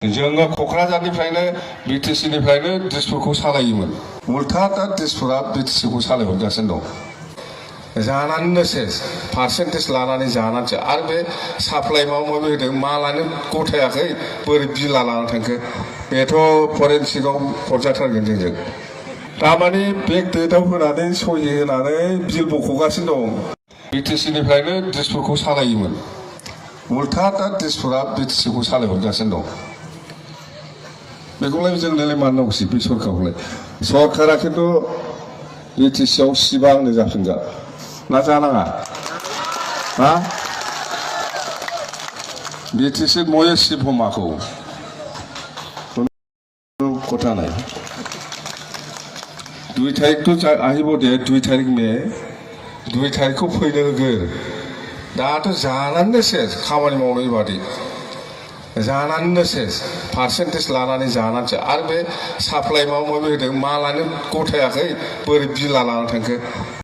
जोङो क'क्राझारनिफ्रायनो बिटिसिनिफ्रायनो दिसपुरखौ सालायोमोन। उल्था दा दिसपुरा बिटिसिखौ सालायहरगासिनो दं। जानानैनो सेस पार्सेन्टेज लानानै जानानैसो आरो बे साप्लाइ माबा माबि होदों मालानो गथायाखै बोरै बिला लाना थांखो बेथ' फरेनसिकआव हरजाथारगोन जोंजों। तारमाने बेग डेटआव होनानै सहि होनानै बिल बख'गासिनो दं। बिटिसिनिफ्रायनो दिसपुरखौ सालायोमोन। उल्था दा दिसपुरा बिटिसिखौ सालायहरगासिनो दं। बेखौलाय जोंनोलाय मानो नांगौसै बे सरखारखौलाय। सरखारा खिन्थु बिटिसिआव सिबांनो जाफिनजा ना जानाङा हा बिटिसि मये सिबहमाखौ কথা নাই 2 तारिख तो আহিব दे 2 तारिख में 2 तारिख को फैनो होगोन दाथ' जानानैनो सेस खामानि मावनाय बादि जानानैनो सेस पार्सेन्टेज लानानै जानानैसो आरो बे साप्लाइ माबा माबि होदों मालानो गथायाखै बोरै बिला लाना थांखो